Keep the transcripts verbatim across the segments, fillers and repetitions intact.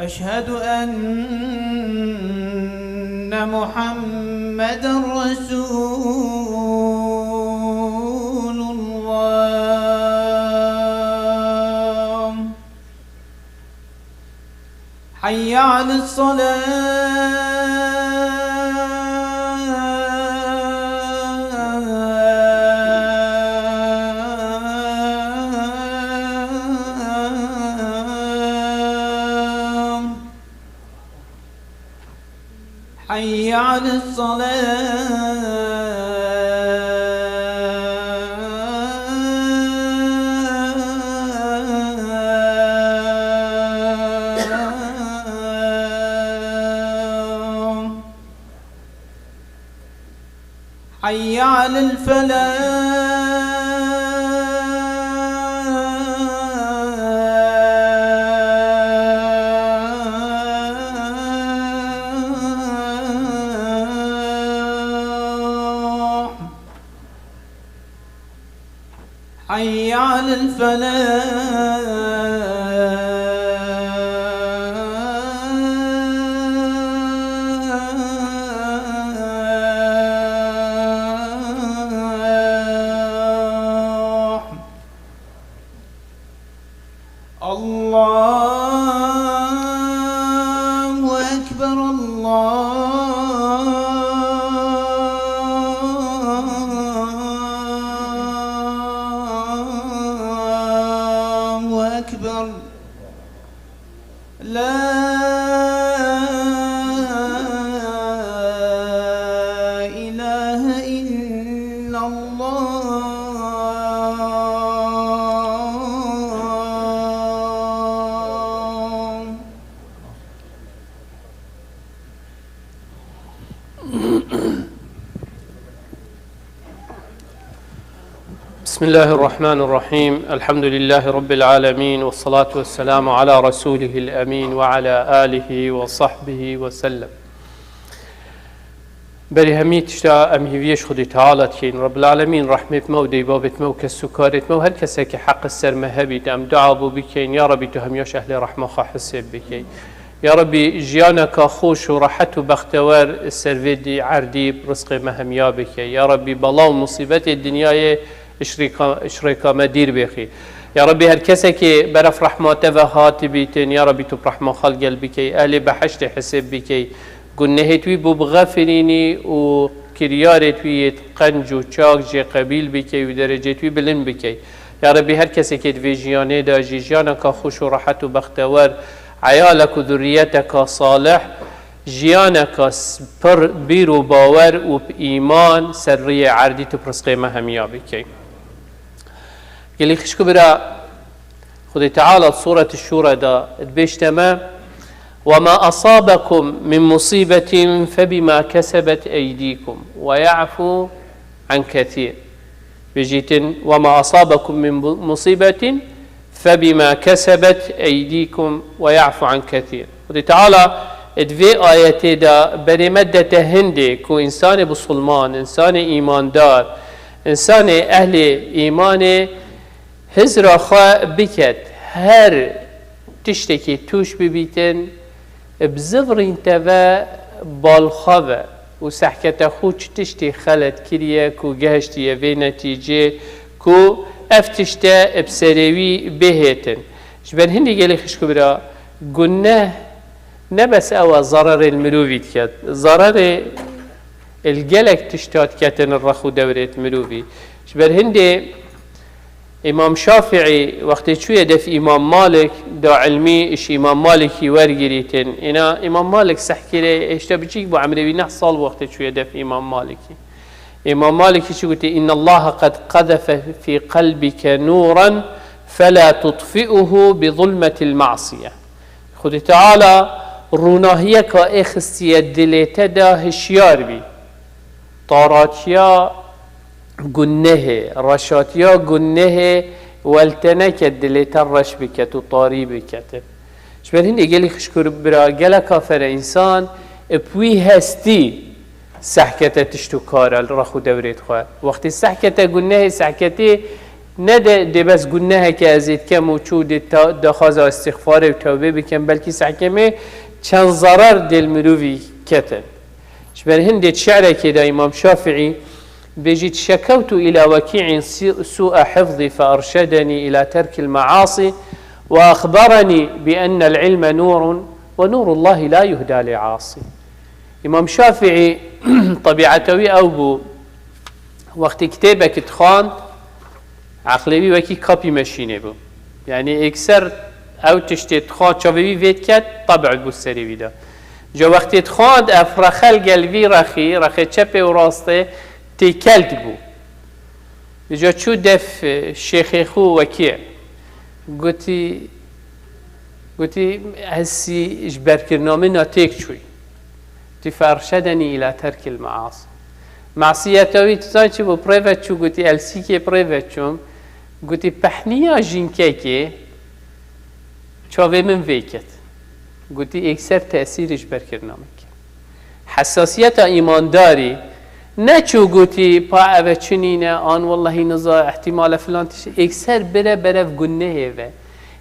أشهد أن محمدا رسول الله. حي على الصلاة. حي على الصلاة. حي على الفلاح. حي على الفلاح. الله أكبر، الله أكبر. لا إله إلا الله. بسم الله الرحمن الرحيم. الحمد لله رب العالمين، والصلاة والسلام على رسوله الأمين وعلى آله وصحبه وسلم. Berî hemî tişta em hîviyê ji Xwedê Teala dikeyin. Rebbil Alemîn rehmê bi me û dê babê me û kes û karê me û her kesekî heq ser me hebît, em dua bû bikeyin, ya Rebî tu hemiya ji ehlê rehma xwe hisêb bikey. Ya Rebî, jiyaneka xweş û rehet û bextewer ser vê dî erdî bi rizqê me hemiya bike. Ya Rebî, bela û musîbetê dinyayê ji rêka, ji rêka me dîr bêxî. Ya Rebî, her kesekê beref rehma te ve hatibîtin, ya Rebî, tu bi rehma xwe li gel bikey, ehlê behiştê hisêb bikey. Gunehê wî bû bixefirînî û kiryarê wî yê qenc û çak jê qebîl bikey û derecê wî bilind bikey. Ya Rebî, her kesekê di vê jiyanê de jî jiyaneka xweş û rehet û bextewer, eyalek û zurriyeteka salih, jiyaneka s-, pir bîr û bawer û bi îman ser riyê erdî tu bi rizqê me hemiya bikey. Gelî xişk û bira, Xwedê Teala di Sûret Şûre de dibêjte me, "وما أصابكم من مصيبة فبما كسبت أيديكم ويعفو عن كثير." Bêjîtin, "وما أصابكم من مصيبة فبما كسبت أيديكم ويعفو عن كثير." Xwedê Teala di vê ayetê de berê me dete hindê ku însanê bisilman, însanê îmandar, însanê ehlê îmanê hizra xwe biket, her tiştekî tûş bibîtin, bi zivrîn te ve bal xwe ve û sehkete xwe çi tiştî xelet kiriye ku gehiştiye vê netîcê ku ev tişte bi serê wî bihêtin. Ji ber hindî gelê xişk û bira, guneh ne bes ew e zararê li mirovî diket, zararê li gelek tişta diketin li rex û dewrê mirovî. Ji ber hindê Îmam Şafîî wextê çûye def Îmam Malik, da ilmî ji Îmam Malikî wergirîtin. Îna Îmam Malik sehkirê hêşta biçîk bû, emrê wî neh sal bû wextê çûye def Îmam Malikî. Îmam Malikî çi gotî? "إن الله قد قذف في قلبك نورا فلا تطفئه بظلمة المعصية." Xwedê Teala rûnahiyeka ê xistiye dilê te de hişyar bî. Taratiya gunehê, reşatiya gunehê welteneke dilê te reş biket û tarî biketin. Ji ber hindê gelî xişk û bira, gelek kafere însan bi wî hestî sehkete tişt û kar e li rex û dewrê xwe. Wextê sehkete gunehê, sehketê Ne de dê bes guneheke ez ê dikem û çû dê ta-, daxwaza istixfarê û tewbê bikem, belkî sehkemê çend zarar dê li mirûvî ketin. Ji ber hindê şi'rekê de Îmam Şafîî bêjît: "Şekewtu ila Wekî'in su-, su'a hifzî fe erşedenî ila terkil me'asî ve axberenî bi ennel ilme nûrun ve nûrullahî la yuhda li asî." Îmam Şafîî tebîeta wî ew bû, wextê kitêbek dixwand, eqlê wî wekî kapî meşînê bû. Yanî êkser ew tiştê dixwand çavê wî vê diket, tebî bû serê wî de. Ca wextê dixwand, ev rexe li gel vî rexî, rexê çepê û rastê têkel dibû. Îca çû def, e, şêxê xwe Wekî. Gotî, gotî, "Ez sî ji berkirina min a têk çûyî." Gotî, "Ferşedenî îla terkil me'as." Masiyeta wî tu zanî çi bû? Pirê ve çû, gotî, "El sîkê pirê ve çûm." Gotî, "Pehniya jînkekê çavê min vê ket." Gotî, "Êkser tesîrê ji berkirina min kir." Hesasiyeta îmandarî neçû gotî, "Pa eve çi nîne, an wellehî niza, ihtimale filan tişt." Êkser bire berev gunehê ve.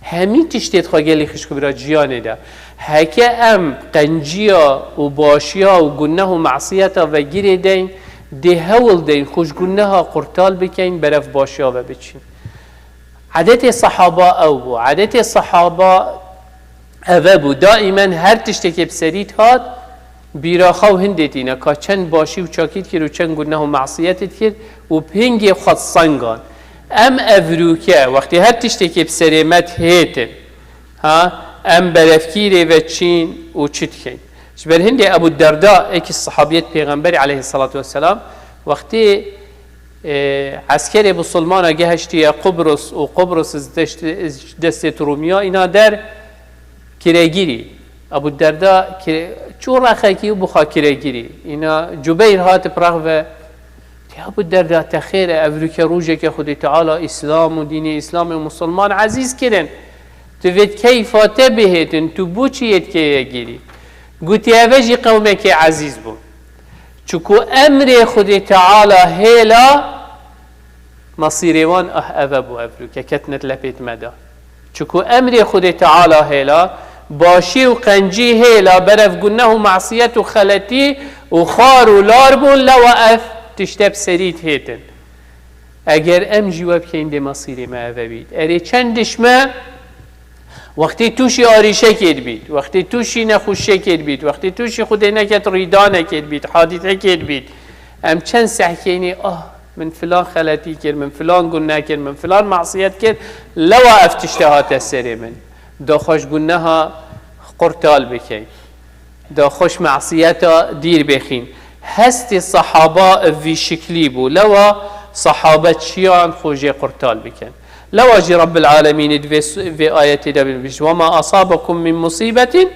Hemî tiştê xwe gelî xişk bira jiyanê de. Heke em qenciya û başiya û guneh û masiyeta ve girê deyn, dê hewl deyn xwe ji guneha qurtal bikeyn, berev başiya ve biçin. Edetê sehaba ew bû. Edetê sehaba eve bû. Daîmen her tiştekê bi serî dihat, bîra xwe hindê tîne ka çend başî û çakî dikir û çend guneh û masiyetê dikir û bi hingê xwe disengan. Em evrûke, wextê her tiştekê bi serê me dihêtin, ha, em berevkîrê ve çîn û çi dikeyn? Ji ber hindê Ebû Derda, êkî sehabiyet Pêxemberî aleyhisselatu vesselam, wextê, e, eskerê musulmana gehiştiye Qubrus û Qubrus ji dest-, ji destê Rûmiya îna der kiregirî. Ebû Derda kire-, çû rexekî û bixa kiregirî. Îna Cubeyr hat bi rex ve, "Ya Ebû Derda, te xêr e, evrûke rojeke Xwedê Teala Îslam û dînê Îslamê û musulman ezîz kirin. Tu vêt keyfa te bihêtin, tu bo çi yê dikeye girî?" Gotî, "Eve jî qewmekê ezîz bû. Çiku emrê Xwedê Teala hêla, mesîrê wan ah eve bû evrûke, ketine di lepêt me de. Çiku emrê Xwedê Teala hêla, başî û qencî hêla, berev guneh û masiyet û xeletî û xar û lar bûn, lewa ev tişte bi serî dihêtin. Eger em jî we bikeyn dê mesîrê me eve bît." Erê çend dişme Wextê tu jî arîşekê dibît, wextê tu jî nexweşiyekê dibît, wextê tu jî Xwedê neket rîdanekê dibît, hadîsekê dibît, em çend sehkênî, "Ah, min filan xeletî kir, min filan guneh kir, min filan masiyet kir, lewa ev tişte hate serê min." Da xwe ji guneha qurtal bikeyn. Da xwe ji masiyeta dîr bêxîn. Hestê sehaba ev vî şiklî bû. Lewa sehabe çiyan xwe jê qurtal bikin. Lewa jî Rabbil Alemînê di vê su-, vê ayetê de bibîst, "Ve ma asabekum min musîbetin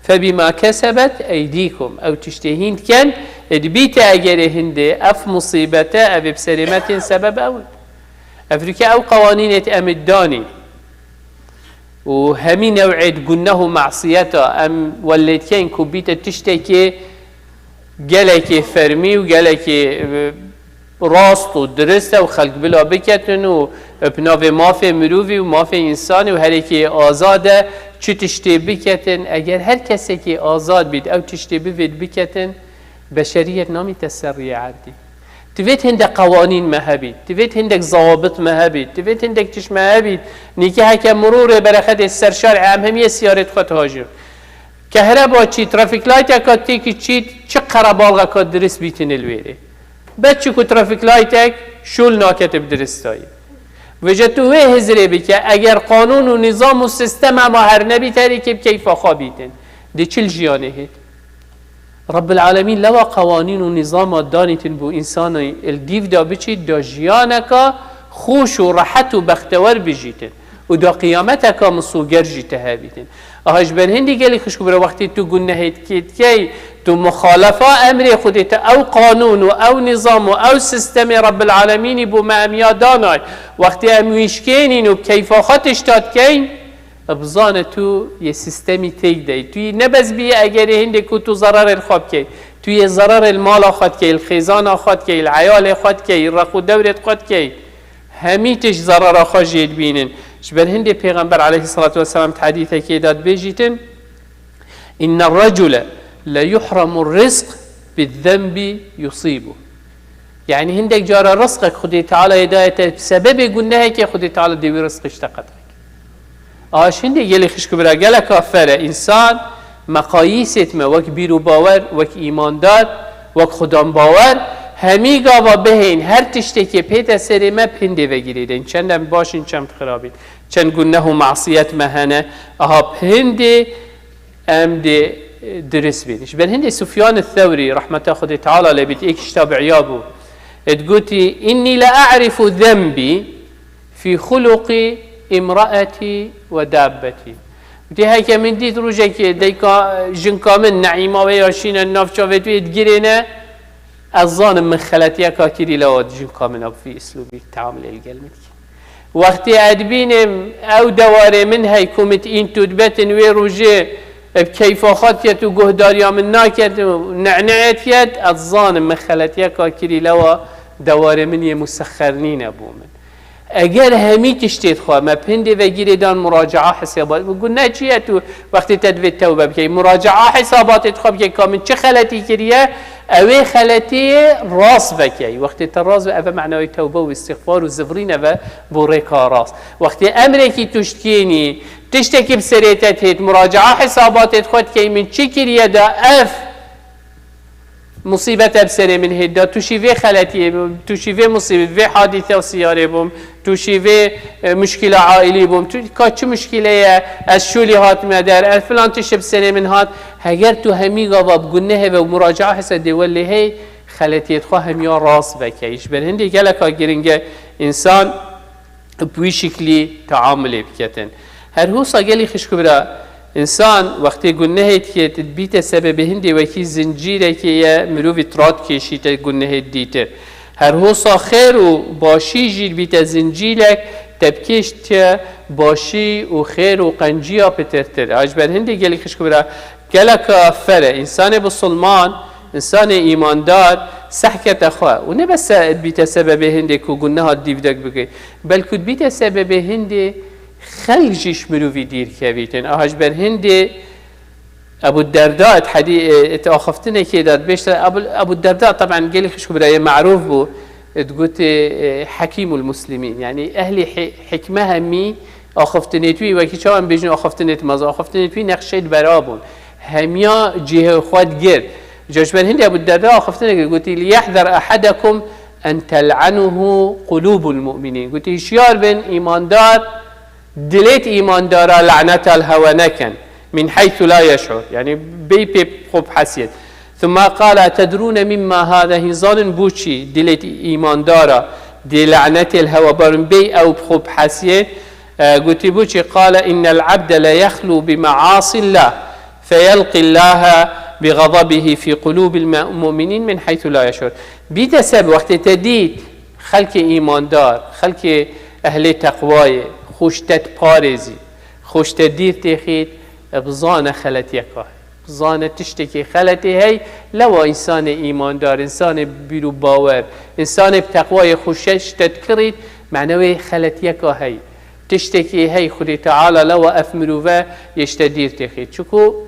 fe bima kesebet eydîkum." Ew tiştê hîn dikin, ê dibîte egerê hindê, ev musîbete, ev ê bi serê me tên sebeb ew in. Evrûke ew qewanînê em ê danîn. Û hemî new'ê di guneh û masiyeta em welê dikeyn ku bîte tiştekê gelekê fermî û gelekê, e, rast û dirist e û xelk bila biketin û bi navê mafê mirovî û mafê însanî û herêkê azad e çi tiştê biketin. Eger her kesekê azad bît, ew tiştê bivêt biketin, beşeriyet namîte ser riyê erdî. Divêt hindek qewanîn me hebît, divêt hindek zawabit me hebît, divêt hindek tişt me hebît. Nîke heke mirûrê berexedê ser şarê em hemiyê siyarê xwe dihajin. Kehreba çî, trafik layteka têkî çî, çi qerebalxeka dirist bîtîne li wêrê. Be çi ku trafik laytek şûl nakete bi diristayî. Vêce tu wê hizrê bike, eger qanûn û nîzam û sîstem hema her nebît, herêkê bi keyfa xwe bîtin. Dê çi li jiyanê hêt? Rabbil Alemîn lewa qewanîn û nîzama danîtin bo însanê li dîv de biçît, da jiyaneka xweş û rehet û bextewer bijîtin û da qiyameteka misoger jî te hebîtin. Aha ji ber hindî gelî xişk bira wextê tu gunehê dikê dikey, tu muxalefa emrê Xwedê te, ew qanûn û ew nîzam û ew sîstemê Rabbil Alemînî bo me em ya danay. Wextê em wî şikênîn û bi keyfa xwe tişta dikeyn, bizane tu yê sîstemî têk dey. Tu yê ne bes bî egerê hindê ku tu zerarê li xwe bikey. Tu yê zerarê li mala xwe dikey, li xêzana xwe dikey, li eyalê xwe dikey, li rex û dewrê xwe dikey. Hemî tişt zerara xwe jê dibînin. Ji ber hindê Pêxember aleyhisselatu vesselam di hedîsekê de dibêjîtin, "İnne recule le yuhramu rizq bi zenbi yusibu." Yani hindek cara rizqek Xwedê Teala yê daye te sebebê gunehekê Xwedê Teala dê wî rizqê ji te qet veke. Aş hindê gelê xişk û bira geleka fere însan meqayîsêt me wek bîr û bawer, wek îmandar, wek xudan bawer, hemî gava bihên her tiştekê pête serê me pindê vegirê deyin. Çend em baş in, çend xirab in. Çend guneh û masiyet me hene. Aha pindê em dê, e, dirist bîn. Ji ber hindê Sufyan Thewrî, rahmeta Xwedê Teala lê bît, êk ji tabi'iya bû. Ê digotî, "Inni le a'rifu zenbî fi xuluqî imraetî ve dabbetî." Gotî, "Heke min dît rojekê dayka, jinka min Neîma ve ya şîne nav çavê tu yê digirêne, ez zanim min xeletiyeka kirî lewa jinka min a bi vî îslûbî teamulê li gel min dike." Wextê ez dibînim ew dewarê min hey ku min în tu dibetin wê rojê bi keyfa xwe diket û guhdariya min naket û ne'ne'ê diket, ez zanim min xeletiyeka kirî lewa dewarê min yê musexxer nîne bo min. Eger hemî tiştê xwe me pindê vegirê dan muracaa hisabat, gu ne çi ye tu wextê te divê tewbe bikey, muracaa hisabatê xwe bikey ka min çi xeletî kiriye, ewê xeletiyê rast vekey. Wextê te rast ve, eve manayê tewbe û îstixfar û zivrîn eve bo rêka rast. Wextê emrekî tu ji dikênî, tiştekî bi serê te têt, muracaa hisabatê xwe dikey, min çi kiriye da ev musîbet e bi serê min hêt da, tu şî vê xeletiyê bûm, tu şî vê musîbet, vê hadîse û siyarê bûm, tu şî vê, e, muşkîla aîlî bûm, tu ka çi muşkîle ye, ez şûlî hatime der, ez filan tişt bi serê min hat. Heger tu hemî gava bi gunehê ve û muracaa hese dê welê hey, xeletiyêt xwe hemiya rast vekey. Ji ber hindê geleka giring e însan bi wî şiklî teamulê biketin. Her hosa gelî xişk û bira, însan wextê gunehê dike, dibîte sebebê hindê wekî zincîrekê ye, mirovî tira dikêşîte gunehê dîtir. Her hosa xêr û başî jî dibîte zincîrek, te bikêştiye başî û xêr û qenciya pitirtir. A ji ber hindê gelî xişk û bira, geleka fere, însanê bisilman, însanê îmandar sehkete xwe û ne bes se-, bîte sebebê hindê ku guneha dîvdek bike, belku dibîte sebebê hindê xelk jî ji mirovî dîr kevîtin. Aha ji ber hindê Ebu Derda et hedî-, et axiftinekê de dibêjte, Ebu, Ebu Derda teben gelî xişk û birayê merûf bû, digotê, e, Hekîmul Muslimîn. Yani ehlî hi-, hikme hemî axiftinêt wî, wekî çawa em bêjin axiftinêt mezin, axiftinêt wî nexşeyt bera bûn. Hemiya cihê xwe digirt. Ji ber hindê Ebu Derda axiftinekê gotî, "Liyehzer ehedekum en tel'anuhu qulubul mu'minin." Gotî, "Hişyar bin, îmandar, dilêt îmandara laneta li hewe nekin. Min heythu la yeş'ur." Yani bey pê xwe bihesiyet. Thumma qala, "Etedrûne mimma hâde?" Hîn zanin bo çî dilêt îmandara dê lanetê li hewe barin bey ew bi xwe bihesiyên? E, gotî, bo çî? Qala, "Innel abde le yexlu bi measillah, feyelqi Allaha bi ğadabihi fi qulubil me-, mu'minin min heythu la yeş'ur." Bîte seb wextê te dît xelkê îmandar, xelkê ehlê teqwayê, xwe ji te diparêzî, xwe ji te dîr têxît, e, bizane xeletiyeka. Zane tiştekî xeletê hey, lewa însanê îmandar, însanê bîr û bawer, însanê bi teqwayê xwe şeş te dikirît, mane wê xeletiyeka hey. Tiştekî hey Xwedê Teala lewa ev mirove yê ji te dîr têxît. Çiku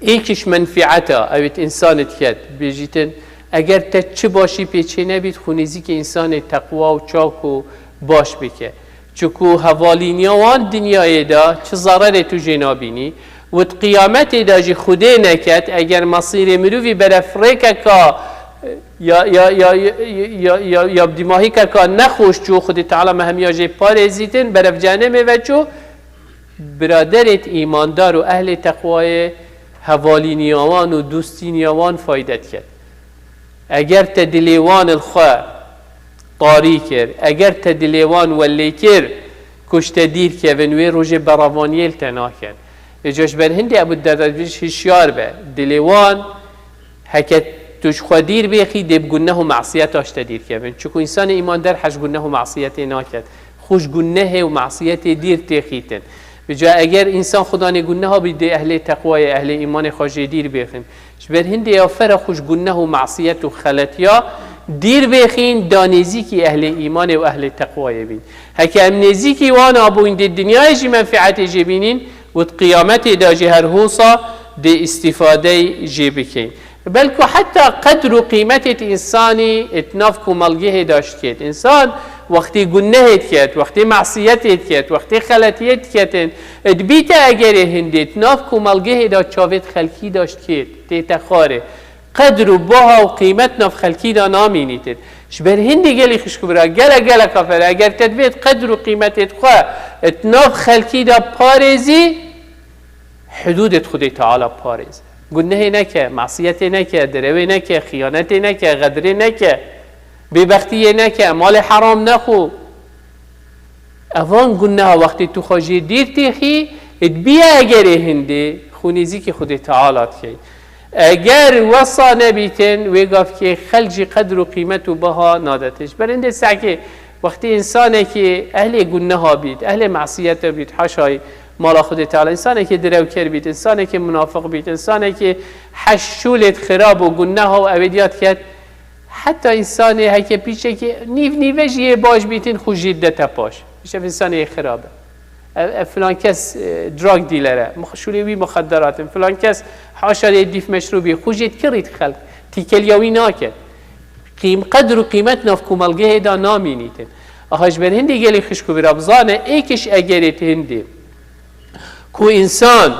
êk ji menfieta, ewêt însanê diket, bêjîtin, eger te çi başî pê çê nebît, xwe nêzîkê însanê teqwa û çak û baş bike. Çiku hevalîniya wan dinyayê de çi zererê tu jê nabînî û di qiyametê de jî Xwedê neket, eger mesîrê mirovî berev rêkeka ya, ya, ya, ya, ya, ya, ya bi dîmahîkeka nexweş çû, Xwedê Teala me hemiya jê parêzîtin, berev cehennemê ve çû, biraderêt îmandar û ehlê teqwayê hevalîniya wan û dostîniya wan fayde diket. Eger te dilê wan li xwe tarî kir, eger te dilê wan welê kir, ku ji te dîr kevin, wê rojê berevaniyê li te nakin. Vêca ji ber hindê Ebu Derda dibêje, hişyar be. Dilê wan, heke tu ji xwe dîr bêxî, dê bi guneh û masiyeta ji te dîr kevin. Çiku însanê îmandar hez ji guneh û masiyetê naket. Xwe ji gunehê û masiyetê dîr têxîtin. Vêca eger însan xudanê guneha bî, dê ehlê teqwayê, ehlê îmanê xwe jê dîr bêxin. Ji ber hindê ya fere xwe ji guneh û masiyet û xeletiya Dîr bêxîn da nêzîkî ehlê îmanê û ehlê teqwayê bîn. Heke em nêzîkî wan abûyn, dê dinyayê jî menfeetê jê bînîn û di qiyametê de jî her hosa dê îstîfadey jê bikeyn. Belku heta qedr û qîmetê di însanî di nav komelgehê de ji dikêt. Însan wextê gunehê diket, wextê mesiyetê diket, wextê xeletiyê diketin, dibîte egerê hindê, di nav komelgehê de çavê di xelkî de ji dikêt, tête xwarê. Qedr û baha û qîmet nav xelkî de namînîtin. Ji ber hindê gelî xişk û bira, gelek gelek afere, eger te divêt qedr û qîmetê xwe di nav xelkî de parêzî, hidûdê Xwedê Teala parêz. Gunehê neke, masiyetê neke, derewê neke, xiyanetê neke, xedrê neke, bêbextiyê neke, malê heram nexwe. Evan guneha wextê tu xwe jê dîr têxî, dibiye egerê hindê, xwe nêzîkî Xwedê Teala dikey. Eger wesa nebîtin, wê gavkê xelk jî qedr û qîmet û baha nadetin. Ji ber hindê sekê wextê însanekî ehlê guneha bît, ehlê masiyete bît, haşayî mala Xwedê Teala, însanekî direwker bît, însanekî munafiq bît, însanekî heş şûlêt xirab û guneha û ewê diya diket, heta însanê heke pîçekî nîv nîve jî yê baş bîtin, xwe jî didete paş. Îşev însanê yê xirab e. Ev, ev filan kes, e, drug dealer e, mux-, şûlê wî muxedderat in, filan kes haşa lê dîf meşrûbî, xwe jê dikirît xelk, tîkeliya wî naket. Qîm-, qedr û qîmet nav komelgehê de namînîtin. Aha ji ber hindê gelê xişk û bira bizane, êkiş egerê hindê ku însan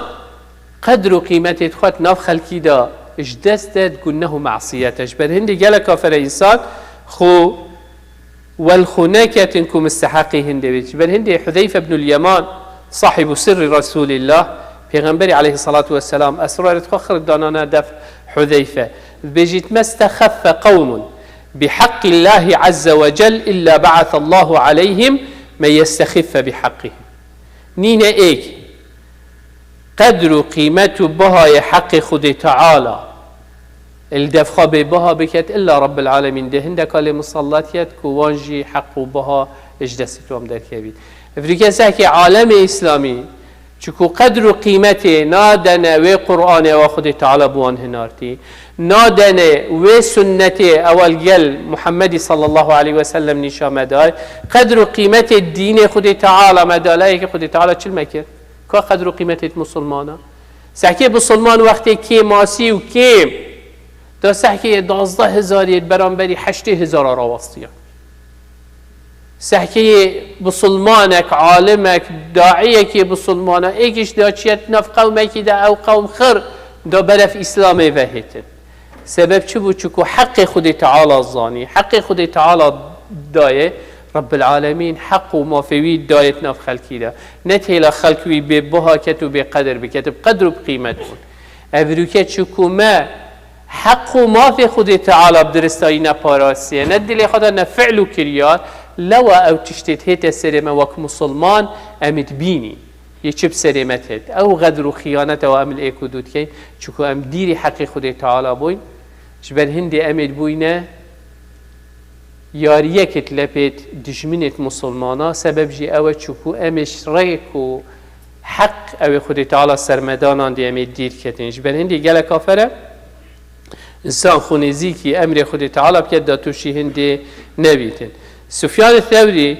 qedr û qîmetê xwe di nav xelkî de ji dest de, di guneh û masiyet e. Ji ber hindê gelek afere însan xwe wel xwe neketin ku misteheqî hindê bît. Ji ber hindê Hudeyfe ibnul Yeman, sahîbu sirrî Resûlîllah, Pêxemberî aleyhissalatu vesselam, esrarê xwe xir danane def Hudeyfe. Dibêjît, "Mestexeffe qewmun bi haqqillâhi azze ve cel illa ba'atallahu aleyhim men yestexiffe bi haqqihim." Nîne êk qedr û qîmet û bihayê heqê Xwedê Teala li devxa bêbiha biket, illa Rabbil Alemîn dê hindeka lê misallat ket ku wan jî heq û biha ji destê wan derkevît. Ev dike sekê alemê Îslamî, çiku qedr û qîmetê nadene wê Qur'anê ewa Xwedê Teala bi wan hinartî, nadene wê sunnetê ewa li gel Muhammedî sallallahu aleyhi ve sellem nîşa me day, qedr û qîmetê dînê Xwedê Teala me da, layekî Xwedê Teala çil me kir. Ka qedr û qîmetê di musulmana? Sekê musulman wextê kêmasî û kêm da sehkê yê dazdeh hezarî yê di beramberî heştê hezara rawastiya. Sehkê yê musulmanek, alimek, daiyekî musulmana, êkiş da çiye di nav qewmekî de ew qewm xir da beref Îslamê vehêtin. Sebeb çi bû? Çiku heqê Xwedê Teala zanî, heqê Xwedê Teala dayê, Rabbil Alemîn heq û mafê wî dayê di nav xelkî de. Ne têla xelk wî bê buha ket û bê qedir biket, bi qedir û bi qîmet bûn. Ev rûke çiku me heq û mafê Xwedê Teala bi diristayî neparastiye, ne dilê xwe de ne fi'l û kiryar, lewa ew tiştê hête serê me wek musulman em ê dibînî. Yê çi bi serê me têt? Ew xedr û xiyanet ew em li êk û dû dikeyn, çiku em dîrî heqê Xwedê Teala bûyn. Ji ber hindê em ê dibûyne yariyekê di lepêt dijminêt musulmana, sebeb jî ew e, çiku em ê ji rêk û heq ew ê Xwedê Teala ser me danan dê em ê dîr ketin. Ji ber hindê gelek afere. Însan xwe nêzîkî emrê Xwedê Teala bike, da tu şî hindê nebîtin. Sufyan Thewrî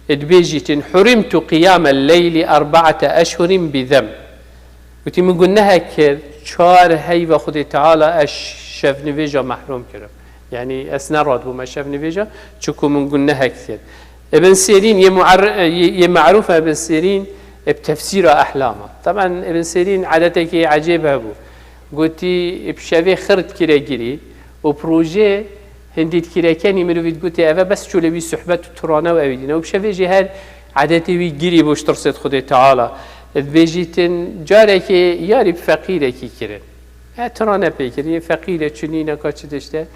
dibêjîtin, "Hurimtu qiyamel leyli erbaate eşhurin bi zem." Gotî, "Min gunehek kir, çar heyva Xwedê Teala ez şevnivêja mehrum kirim." Yanî ez neradibûme şevnivêja, çiku min gunehek kir. Ibn Sîrîn, yê muar-, yê, yê merûf e Ibn Sîrîn, e, bi tefsîra ehlama. Taban Ibn Sîrîn edetekî ecêb hebû. Gotî, bi şevê xir dikire girî û bi rojê hindî dikire kenî, mirovî digotê, eve bes çolê wî suhbet û turane û ewî dîne. Û bi şevê jî her edetê wî girî bû ji tirsê Xwedê Teala. Dibêjîtin, carekê yarî bi feqîrekî kirin. E, turane pê kir, yê feqîr e, çi nîne, ka çi dişte.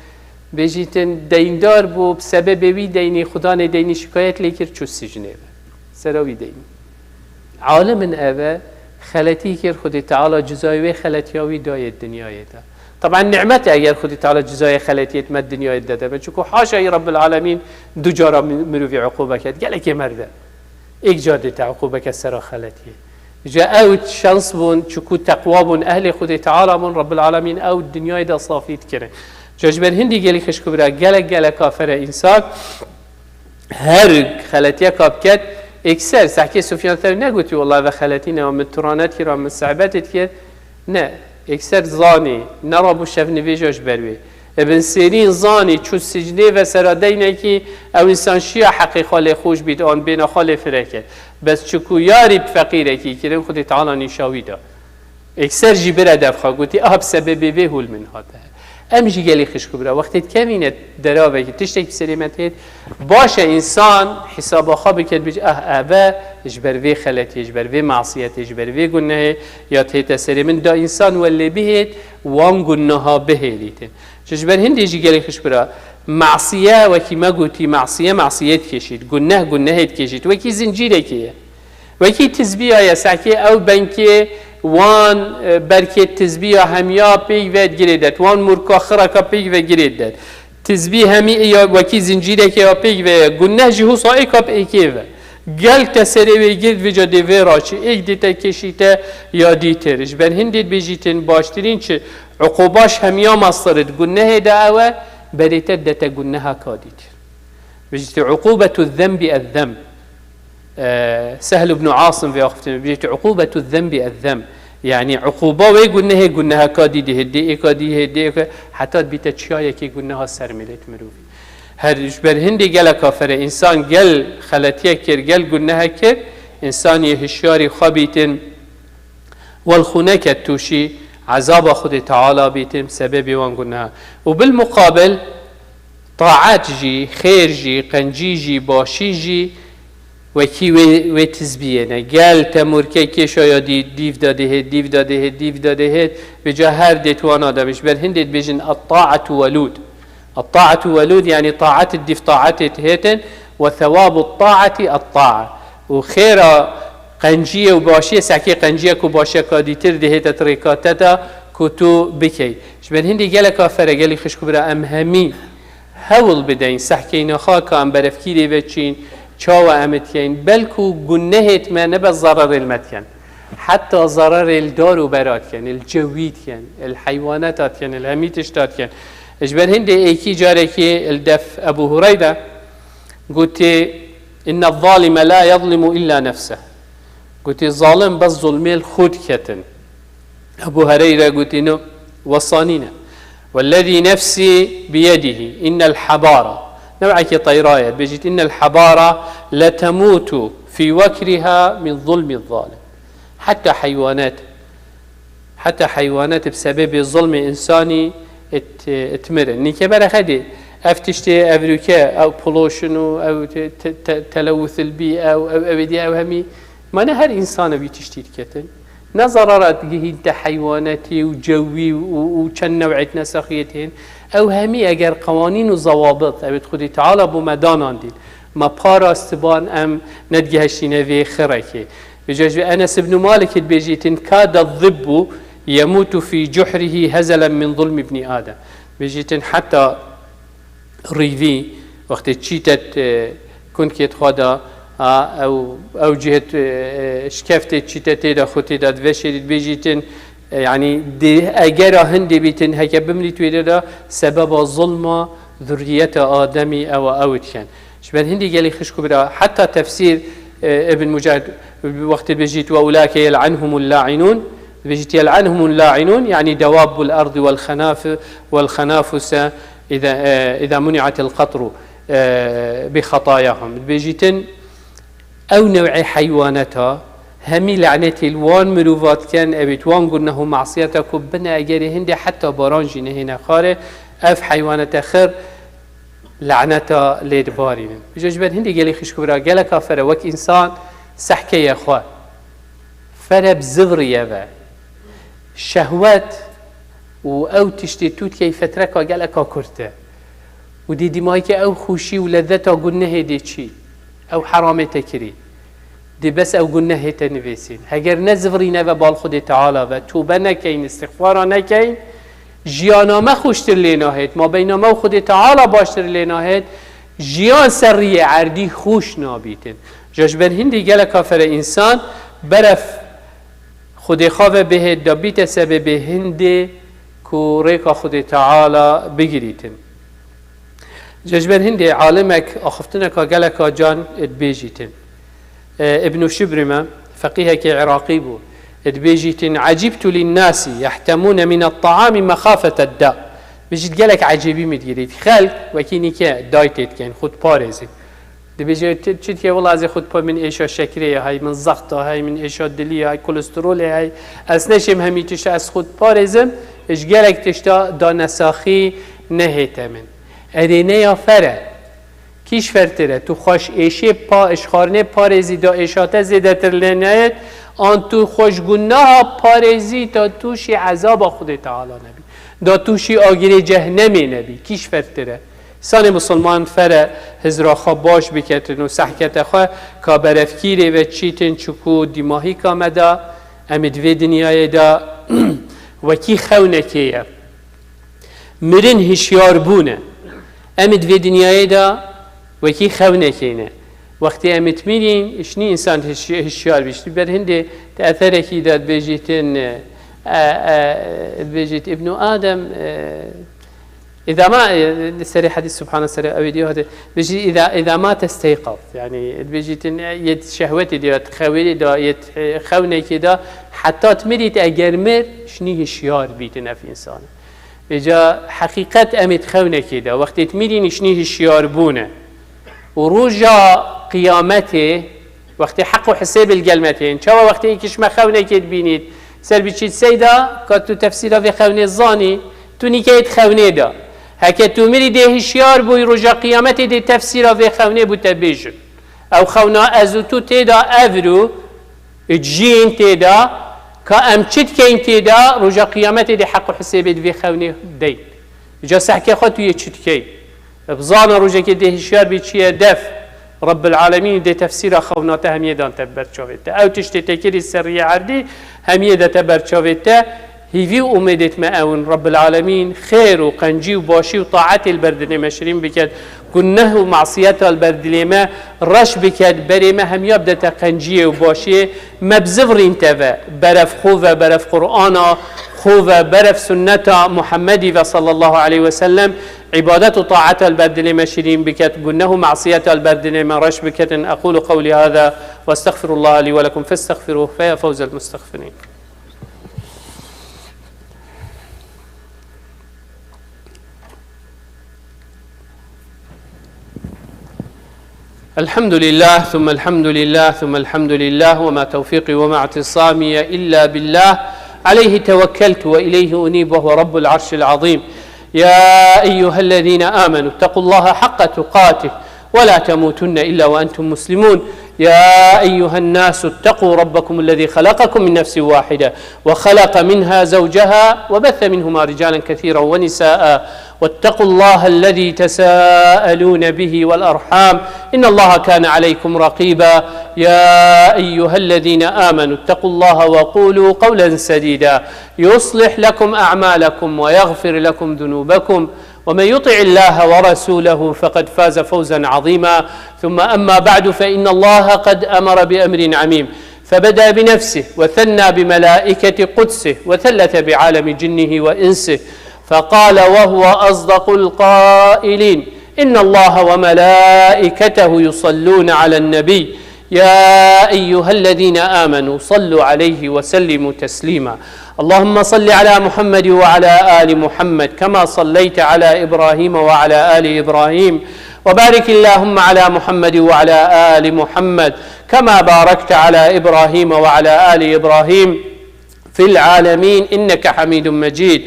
Bêjîtin, deyndar bû, bi sebebê wî deynî, xudanê deynî şikayet lê kir, çû sicnê ve. Sera wî deynî. Alim in eve, xeletî kir, Xwedê Teala cizayê wê xeletiya wî dayê dinyayê de. Taban nimet e eger Xwedê Teala cizayê xeletiyê me dinyayê de debe. Çiku haşayî Rabbil Alemîn du cara mi-, mirovî uqûbe ket. Gelekê merde. Êk car dê te uqûbeke sera xeletiyê. Ji ew şans bûn, çiku teqwa bûn, ehlê Xwedê Teala bûn, Rabbil Alemîn ew dinyayê de safî dikirin. Ca ji ber hindî gelî xişk û bira, gelek gelek afere însan her xeletiyeka biket, êkser, sehkê Sufyan Thewrî negotî, "Wela ve xeletî ne, min turanet kir, min sehbetê dikir." Ne, êkser zanî, nerabû şevnivêja ji ber wê. Ibn Sîrîn zanî, çû sicnê ve sera deynekî, ew însan şiya heqê xwe lê xweş bît, an bêna xwe lê fireke. Bes çiku yarî bi feqîrekî kirin, Xwedê Teala nîşa wî da. Êkser jî bire dev xwe gotî, "Ah, bi sebebê vê hûl min hate." Em jî gelî xişk û bira, wextê dikevîne deravekî, tiştek bi serê me têt, baş e însan hîsaba xwe biket, bêje, "Ah, eve ji ber vê xeletiyê, ji ber vê masiyetê, ji ber vê gunehê ya tête serê min." Da însan welê bihêt, wan guneha bihêlîtin. Ji, ji ber hindê jî gelî xişk û bira, masiye, wekî me gotî, masiye, masiyet dikêşît, guneh, gunehê dikêşît, wekî zincîrekê ye. Wekî tizbiya ye, sehkê ew benkê wan, e, berkê tizbiya hemiya pêk ve girê det, wan murka xiraka pêk ve girê det. Tizbî hemî ya wekî zincîrekê ya pêk ve ye, guneh jî husa êka bi êkê ve. Gel te serê wê girt, vêca dê vê raçî, êk dê te kêşîte ya dîtir. Ji ber hindê dibêjîtin baştirîn çi uquba ji hemiya mestir it gunehê de ew e, berê te dete guneha ka dîtir. Bêjîtî uqubetu zenbî ez-zenb. Ee, Sehl ibn Asim vê axiftin, bêjîtî uqubetu zenbî ez-zenb. Yanî uquba wê gunehê, guneha ka dî dihê, dê êka dî hê, dê êka, heta dibîte çiyayekê guneha ser milêt mirovî. Her ji ber hindê gelek afere însan gel xeletiyek kir, gel gunehe kir, însan yê hişyarî xwe bîtin, wel xûneke tûşî ezaba Xwedê Teala bîtin, sebebê wan guneha. Û bil muqabil, taat jî, xêr jî, qencî jî, başî jî wekî wê, wê tizbiyê ne. Gel te murke kêşa ya dî-, dîv de dihêt, dîv de dihêt, dîv de dihêt, vêca her dê tu wana de bî. Ji ber hindê dibêjin, "Et-taatu welûd." "Et-taatu welûd", yanî taat dîv taatê dihêtin, "Ve thewâbu taati et-taa." Û xêra qenciyê û başiyê, sehkê qenciyek û başiyeka dîtir dihête tirêka te de ku tu bikey. Ji ber hindê gelek afere gelî xişk û bira em hemî hewl bideyin, sehkeyna xwe ka em berevkîrê ve çîn, çawa em dikeyin, belku gunehêt me ne bes zererê li me dikin. Heta zererê li dar û bera dikin, li cewî dikin, li heywaneta dikin, li hemî tişta dikin. Ji ber hindê êkî carekî li def Ebu Hureyre gotê, "Inne zalime la yezlimu illa nefseh." Gotê, "Zalim bes zulmê li xwe diketin." Ebu Hereyre gotî, "No, wesanîne. Wellezî nefsî biyedihî, innel hebara." New'ekî teyra ye, bêjît, "Innel hebara letemûtu fî wekriha min zulmî zalim." Heta heywanet, heta heywanet bi sebebê zulmê însanî it, it mirin. Nîke bere xedê, ev tiştê, ev rûke, ew poloşin û ew te, te, te, telewusil bî, ew, ew, ew êdî, ew hemî. Ma ne her însan ew wî tiştî diketin. Ne zerara digihîn te heywanetî û cewî û, û çend new'êt nesexiyê tên. Ew hemî eger qewanîn û zewabit, ew ê Xwedî Teala bo me danandîn, me parastibûn, em nedigihiştîne vê xirekê. Vêca ji Enes ibn Malik dibêjîtin, "Kade zibbu yemutu fî cuhrihî hezelen min zulmi ibnî Adem." Bêjîtin heta rîvî, wextê çîtet, e, kunkêt xwe da, a, ew, ew cihêt, e, şikeftê çîtetê de xwe tê de diveşêrît, bêjîtin, e, yanî dê egera hindê bîtin, heke bimrît wêrê de sebeba zulma zurriyeta Ademî ew a ew dikin. Ji ber hindî gelî xişk û bira, heta tefsîr, e, Ibn Mucahid, wextê bêjît, "Ve ulâke yel'enhumul la'inûn", bêjît, "Yel'enhumul la'inûn", yanî dewabbul ardi wel xenaf-, wel xenafuse, Îza, e, îza muni'atil qatru, e, bi xetayahum. Dibêjîtin, ew new'ê heywaneta, hemî lanetê li wan mirova dikin, ew ê wan guneh û masiyeta ku bine egerê hindê heta baran jî nehêne xwarê, ev heywanete xir laneta lê dibarînin. Ji, ji ber hindê gelî xişk û bira, gelek afere wek însan sehkeye xwe. Fere bi zivrî ye ve. Şehwet û ew tiştê tu dikey fetreka geleka kurt e. Û dê dîmayî ke ew xweşî û lezeta gunehê dê çî. Ew heramê te kirî. Dê bes ew gunehê te nivêsîn. Heger ne zivrîne ve bal Xwedê Teala ve, tobe nekeyn, îstixfara nekeyn, jiyana me xweştir lê nahêt. Ma beyna me û Xwedê Teala baştir lê nahêt. Jiyan ser riyê erdî xweş nabîtin. Ja ji ber hindê gelek afere însan beref Xwedê xwe ve bihêt da bîte sebebê hindê ku rêka Xwedê Teala bigirîtin. Ji ber hindê alimek axiftineka geleka can dibêjîtin. E, Îbnû Şibrime, feqîhekî Iraqî bû, dibêjîtin, "Ecîbtu linnasî yehtemûne minet taamî mexafeted da." Bijît, gelek ecêbî min digirît. Xelk wekî nîke daytê dikin, xwe diparêzin. Dibêje, "Ti-, çi dike, wela ez ê xwe dipa-, min êşa şekerê ye, hey min zexta, hey min êşa dilî ye, hey kolesterolê ye, hey ez neşêm hemî tişta, ez xwe diparêzim, ji gelek tişta da nesaxî nehête min." Erê ne ya fer e. Kîş fertir e. Tu xweş êşê pa, ji xwarinê parêzî da êşa te zêdetir lê neyêt, an tu xwe ji gunaha parêzî ta tu şî ezaba Xwedê Teala nebî. Da tu şî agirê cehnemê nebî. Kîş fertir e. Însanê misilman fere hizra xwe baş biketin û sehkete xwe ka berevkîrê ve çîtin, çiku dîmahîka me de, em ê di vê dinyayê de wekî xewnekê ye. Mirin hişyar bûn e. Em ê di vê dinyayê de wekî xewnekê ne. Wextê em ê dimirîn, ji nî însan hiş-, hişyar bî. Ji ber hindê di etherekî de dibêjîtin, e, e, e, dibêjît Îbnû Adem, e, Îza ma, e, serê hedîs, subhana, serê ew ê diyo hate. Bijî, "Îza, îza mate steyqaz." Yani, dibêjîtin, e, yê şehwetê diyo, xewê de, yê, e, xewnekê de, heta dimirît, eger mir, ji nî hişyar bîtin ev însan. Vêca heqîqet em ê di xewnekê de, wextê dimirîn, ji nî hişyar bûne. Û roja qiyametê, wextê heq û hisêb li gel me tên. Çawa wextê yekî ji me xewnekê dibînît, ser biçît seyda, ka tu tefsîra vê xewnê zanî, tu nîkeyê di xewnê de. Heke tu mirî dê hişyar bûyî, roja qiyametê dê tefsîra vê xewnê bo te bêjin. Ew xewna ez û tu tê de evro, ciyên tê de, ka em çi dikeyn tê de, roja qiyametê dê heq û hisêbê di vê xewnê deyn. Ca sehkê xwe tu yê çi dikey? Bizana rojekê dê hişyar bî çi ye def. Rabbil Alemîn dê tefsîra xewna te hemiyê dan te ber çavê te. Ew tiştê te kirî seriyê erdî hemiyê de te ber çavê te. Hîvî û umêdêt me ew in. Rabbil Alemîn xêr û qencî û başî û taetê li ber dilê me şirîn biket. Guneh û masiyeta li ber dilê me reş biket. Berê me hemiya bidete qenciyê û başiyê. Me bizivirîn te ve. Berev xwe ve, berev Qur'ana xwe ve, berev sunneta Muhammedî ve sallallahu aleyhi ve sellem. Îbadet û taeta li ber dilê me şirîn biket, guneh û masiyeta li ber dilê me reş biketin. Ekûlu qewlî hada ve estexfirullaha lî ve lekum festexfiruh fe ya fewzel mustexfirîn. الحمد لله، ثم الحمد لله، ثم الحمد لله، وما توفيقي وما اعتصامي إلا بالله، عليه توكلت وإليه أنيب، وهو رب العرش العظيم. يا أيها الذين آمنوا اتقوا الله حق تقاته ولا تموتن إلا وأنتم مسلمون. يا أيها الناس اتقوا ربكم الذي خلقكم من نفس واحدة وخلق منها زوجها وبث منهما رجالا كثيرا ونساء واتقوا الله الذي تساءلون به والأرحام إن الله كان عليكم رقيبا. يا أيها الذين آمنوا اتقوا الله وقولوا قولا سديدا يصلح لكم أعمالكم ويغفر لكم ذنوبكم ومن يطع الله ورسوله فقد فاز فوزا عظيما. ثم أما بعد فإن الله قد أمر بأمر عميم فبدأ بنفسه وثنى بملائكة قدسه وثلث بعالم جنه وإنسه فقال وهو أصدق القائلين إن الله وملائكته يصلون على النبي يا أيها الذين آمنوا صلوا عليه وسلموا تسليما. اللهم صل على محمد وعلى آل محمد كما صليت على إبراهيم وعلى آل إبراهيم وبارك اللهم على محمد وعلى آل محمد كما باركت على إبراهيم وعلى آل إبراهيم في العالمين إنك حميد مجيد.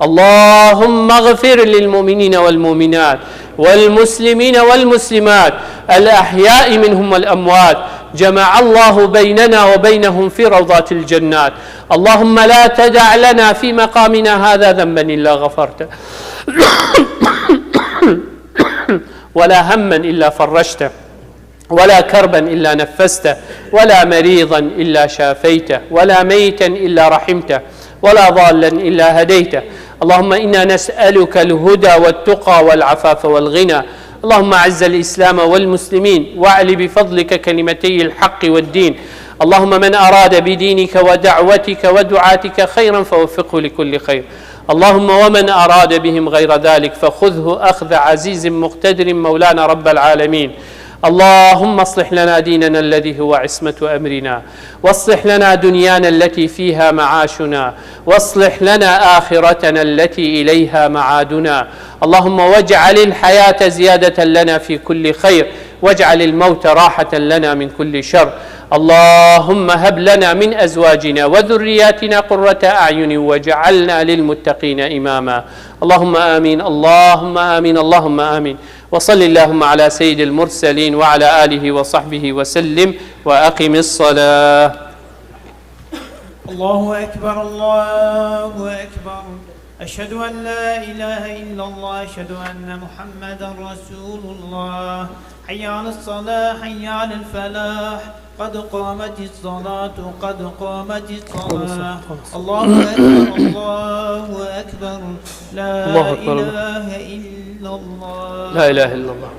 اللهم اغفر للمؤمنين والمؤمنات والمسلمين والمسلمات الأحياء منهم والأموات. جمع الله بيننا وبينهم في روضات الجنات. اللهم لا تدع لنا في مقامنا هذا ذنبا إلا غفرته ولا هما إلا فرجته ولا كربا إلا نفسته، ولا مريضا إلا شافيته، ولا ميتا إلا رحمته، ولا ضالا إلا هديته. اللهم إنا نسألك الهدى والتقى والعفاف والغنى. اللهم أعز الإسلام والمسلمين، وأعل بفضلك كلمتي الحق والدين. اللهم من أراد بدينك ودعوتك ودعاتك خيرا فوفقه لكل خير. اللهم ومن أراد بهم غير ذلك فخذه أخذ عزيز مقتدر مولانا رب العالمين. اللهم اصلح لنا ديننا الذي هو عصمة أمرنا، واصلح لنا دنيانا التي فيها معاشنا، واصلح لنا آخرتنا التي إليها معادنا. اللهم واجعل الحياة زيادة لنا في كل خير، واجعل الموت راحة لنا من كل شر. اللهم هب لنا من أزواجنا وذرياتنا قرة أعين واجعلنا للمتقين إماما. اللهم آمين، اللهم آمين، اللهم آمين. وصل اللهم على سيد المرسلين وعلى آله وصحبه وسلم، وأقم الصلاة. الله أكبر، الله أكبر. أشهد أن لا إله إلا الله، أشهد أن محمدا رسول الله. حي على الصلاة، حي على الفلاح. قد قامت الصلاة، قد قامت الصلاة. الله أكبر، الله أكبر. لا الله أكبر. إله إلا الله. لا إله إلا الله.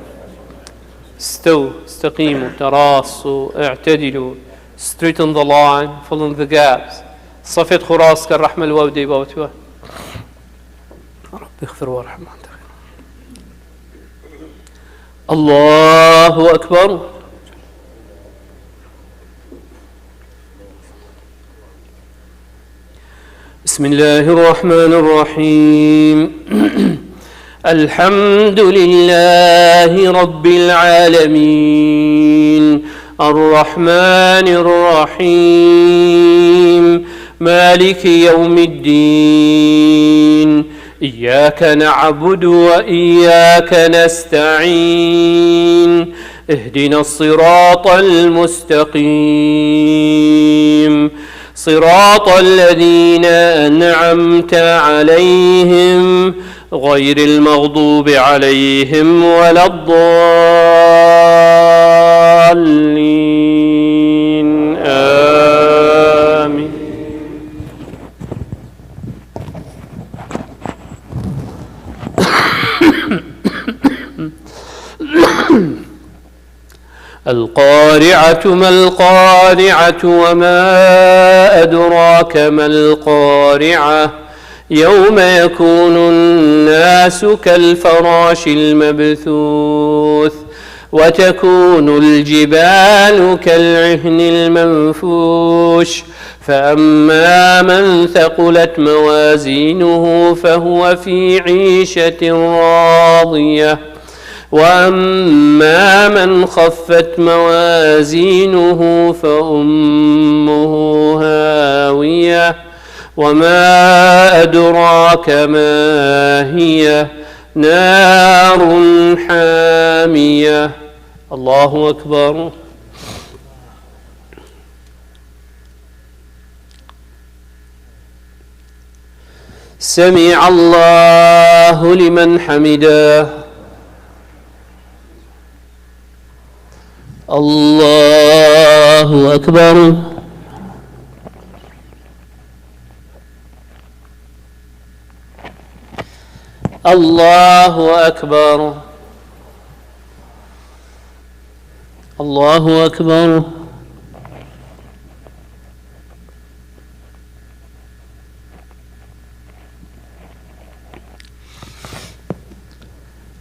استووا، استقيموا، تراصوا، اعتدلوا. Straighten the line, fill in the gaps. صفت خراس كالرحمة الواو دي باوتوا. رب اغفر وارحم وأنت خير. الله أكبر. بسم الله الرحمن الرحيم. الحمد لله رب العالمين. الرحمن الرحيم. مالك يوم الدين. إياك نعبد وإياك نستعين. اهدنا الصراط المستقيم. صراط الذين أنعمت عليهم غير المغضوب عليهم ولا الضالين. آمين. القارعة ما القارعة وما أدراك ما القارعة يوم يكون الناس كالفراش المبثوث وتكون الجبال كالعهن المنفوش فأما من ثقلت موازينه فهو في عيشة راضية وأما من خفت موازينه فأمه هاوية وما أدراك ما هي نار حامية. الله أكبر. سمع الله لمن حمده. الله أكبر. الله أكبر. الله أكبر.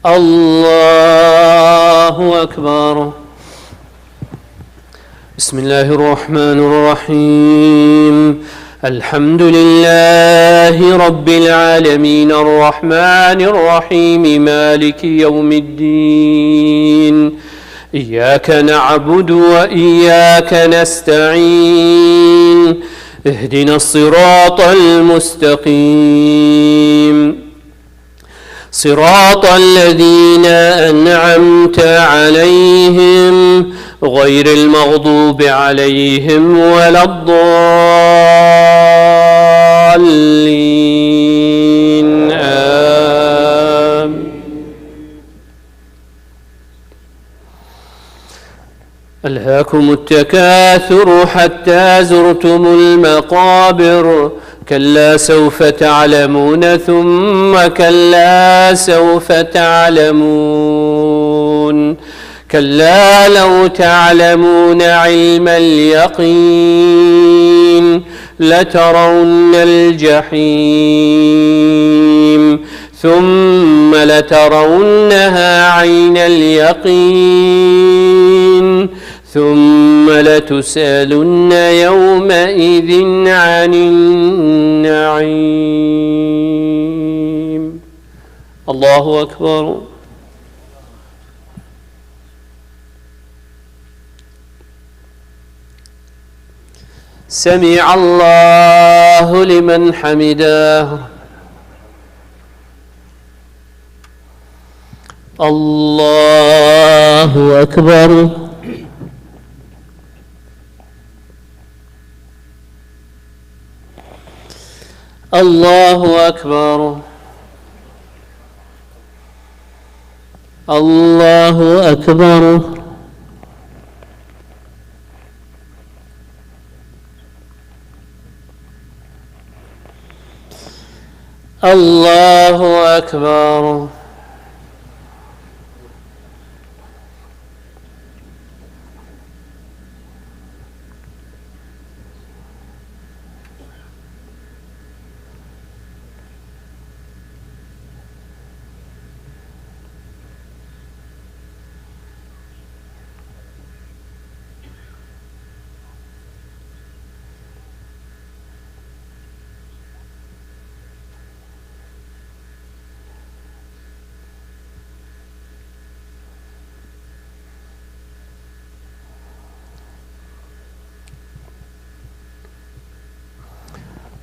الله أكبر. بسم الله الرحمن الرحيم. الحمد لله رب العالمين، الرحمن الرحيم، مالك يوم الدين. إياك نعبد وإياك نستعين. اهدنا الصراط المستقيم. صراط الذين أنعمت عليهم غير المغضوب عليهم ولا الضالين. آمين. ألهاكم التكاثر حتى زرتم المقابر. كلا سوف تعلمون ثم كلا سوف تعلمون. كلا لو تعلمون علم اليقين لترون الجحيم ثم لترونها عين اليقين ثم لتسألن يومئذ عن النعيم. الله أكبر. سمع الله لمن حمده. الله أكبر. الله أكبر. الله أكبر. الله أكبر.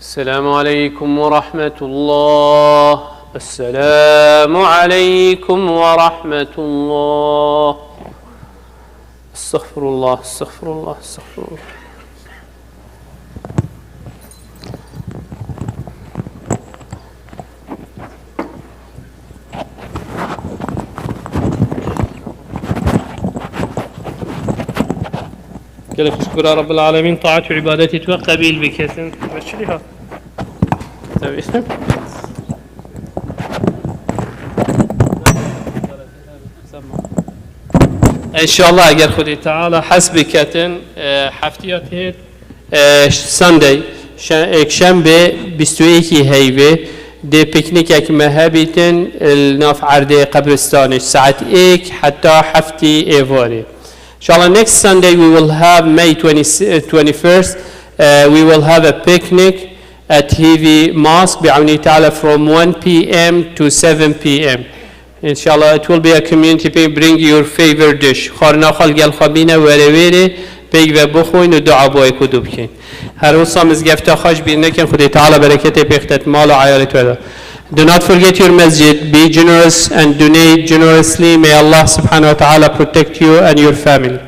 السلام عليكم ورحمة الله. السلام عليكم ورحمة الله. استغفر الله، استغفر الله، استغفر الله. Gelek şükür Rabbil Alemin, taat ve ibadeti tu qebîl biketin. Ve çili ha. Tabii. Înşallah, eger Xwedê Teala hez biketin, e, heftiya têt, e, Sunday, şe-, ekşembe bîst û êkî heyvê, dê piknîkek me hebîtin, e, li nav erdê qebristanê, saet êk heta heftî êvarê. Înşallah, next Sunday we will have May twenty, twenty-first, uh, we will have a picnic at Hivi Mosque, bi'awni Teala, from one p m to seven p m. Inshallah, it will be a community picnic. Bring your favorite dish. Xwarina xwe li gel xwe bîne, were wêrê, pêk ve bixwin û dua bo yek û du bikin. Her wisa mizgefta xwe ji bîr nekin, Xwedê Teala bereketê pêxtet mal û eyalê we de. Do not forget your masjid. Be generous and donate generously. May Allah subhanahu wa ta'ala protect you and your family.